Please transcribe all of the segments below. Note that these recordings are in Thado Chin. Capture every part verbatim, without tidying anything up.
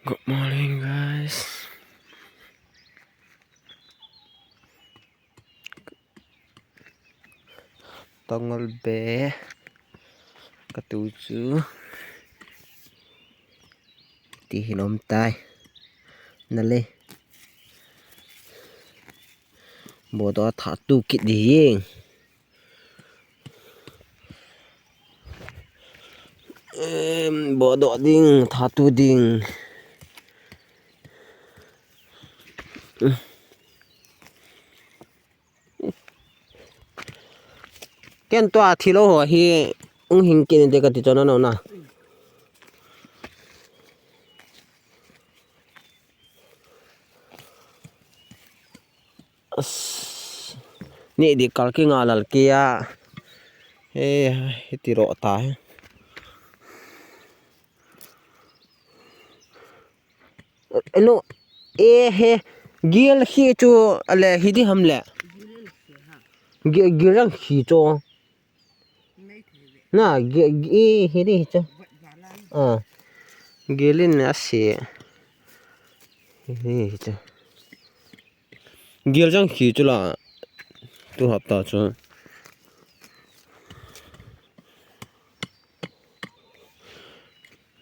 Good morning, guys. Tongol be katu chu ti hin um tai. Na le. Bodoh tha tu kit ding. Em, bodoh ding, tha tu ding. Ken tua thilo ho hi ung hing kini de kati chona no na. As, ni di kal ki nga lal ki a. Eh, hiti ro ta he. Elo, eh, he, gil hi chu, ale, hidi ham le. Gi-, gil rang hi chu. Na, gi-, gi-, eh, hidi hi chu. Ah, gil in a si. Hidi hi chu. Gil jang khi chu la. Tu hapta chu.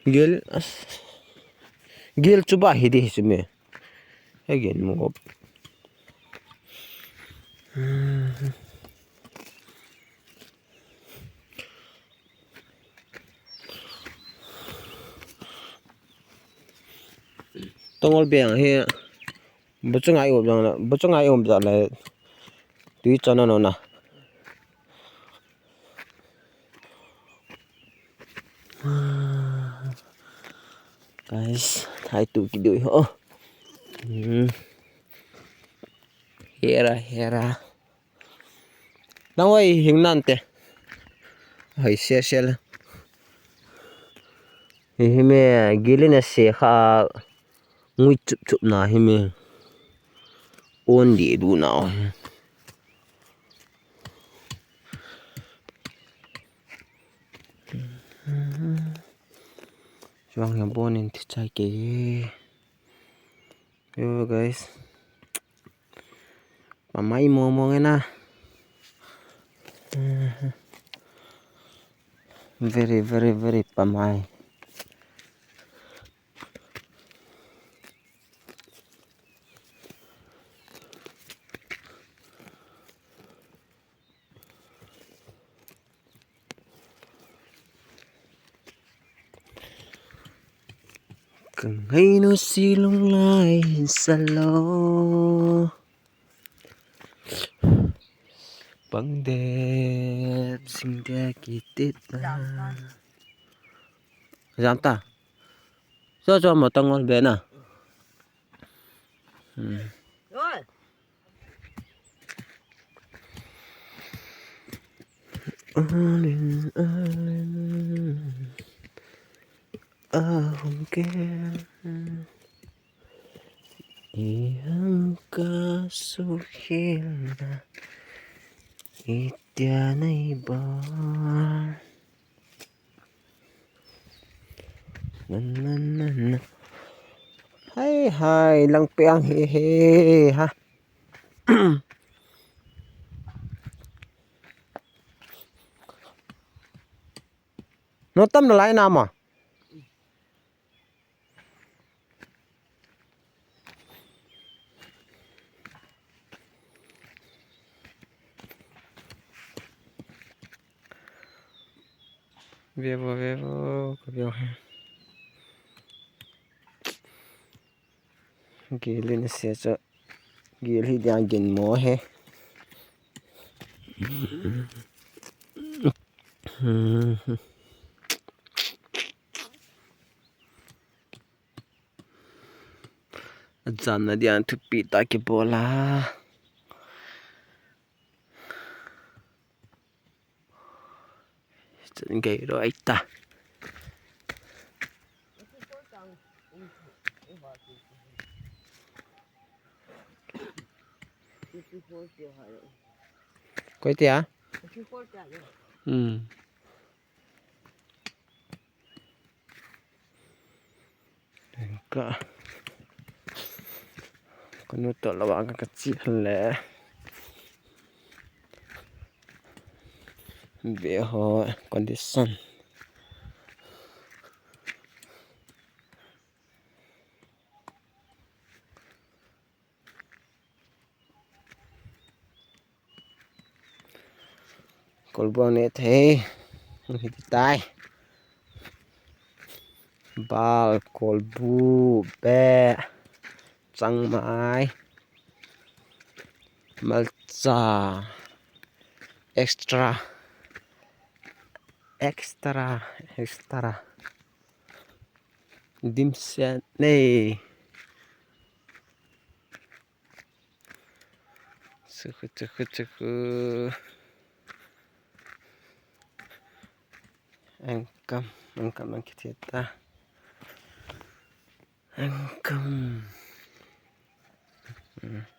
Gil as-, gil chu ba hi di hi chu me. Again mo. Tongol beng hi. Buchunga i um jong le, buchunga i um jong le, tui chon a non a. Guys, thai tu kidui ho. Hmm. Hera, hera. Nang oi hing nante. Hoi se se le. Hi hi me gilin a se kha ngui chup chup na hi me. On di du na o hi. Chuang yang bon in thi chai ke. Yo, guys. Pamai mo mo nge na. Very, very, very pamai. Ka ngai nu si lung lai hin sa lo. Pang de, sing de ki tit na. Jam ta. So, so, mo tang ol be na. Hmm. All in, all in, ahung ke. Ihang ka suhil na itia na iba. Na, na, na, na. Hai, hai, lang piang he, he, ha. No tam na lai na ma. Vevo, vevo, ka veo he. Gilin se cho. Gil hi dia gin mo he. Jan na dia thupi ta kibol a. Chun gei ro ai ta. Koi tia? Hmm. ka, kanu toh lou a ka, ka chi le. Ve ho condition. Kolbu ne thei. Hiti tai. Bal, kolbu, be, changmai, malcha, extra, extra, extra. Dimset nei. Chuku, chuku, chuku. Engkam, engkam, engkam kita. Engkam. Hmm.